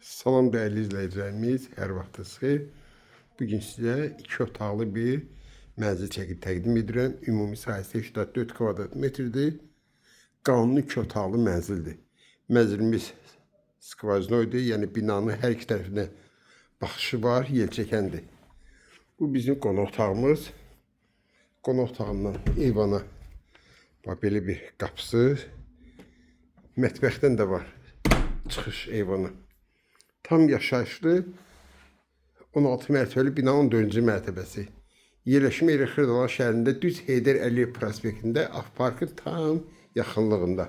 Salam dəyərli izləyicilərimiz, hər vaxtınız xeyir. Bugün sizə iki otaqlı bir mənzil çəkib təqdim edirəm. Ümumi sahəsi 84 kvadrat metrdir. Qanuni iki otaqlı mənzildir. Mənzilimiz skvaznoydur, yəni binanın hər iki tərəfinə baxışı var, yelçəkəndir. Bu bizim qonaq otağımız. Qonaq otağından eyvana bax belə bir qapısı, mətbəxdən də var çıxış eyvana. Tam yaşayışlı 16 mərtəbəli binanın 14-cü mərtəbəsi. Yerləşmə yeri Xırdalan şəhərində düz Heydər Əliyev prospektində Avparkın tam yaxınlığında.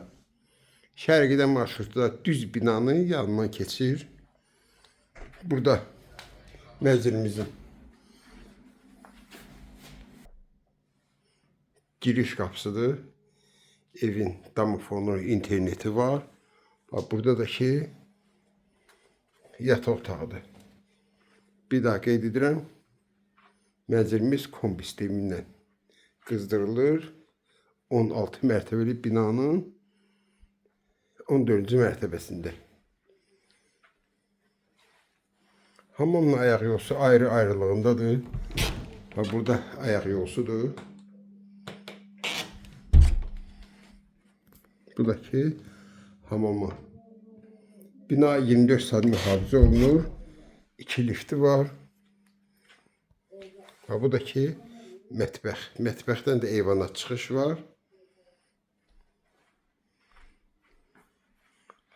Şəhərə gedən marşrutda düz binanın yanından keçir. Burada mənzilimizin giriş qapısıdır. Evin damofonu, interneti var. Bax, burada da ki yataq otağıdır. Bir daha qeyd edirəm. Mənzilimiz kombi sistemi ilə qızdırılır. 16 mərtəbəli binanın 14-cü mərtəbəsində. Hamamla ayaq yolusu ayrı ayrılığındadır. Bax, burada ayaq yolusudur. Bu da ki hamamı. Bina 24 saat mühafizə olunur. İki lifti var. Ha, bu da ki mətbəx. Mətbəxdən də eyvana çıxış var.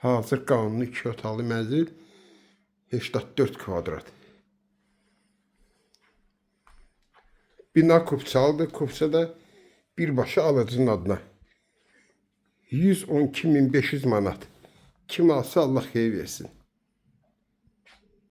Hazır qanuni iki otaqlı mənzil 84 kvadrat. Bina kupçalıdır. Kupça da birbaşa alıcının adına. 112.500 manat. Kim alsa Allah xeyir versin.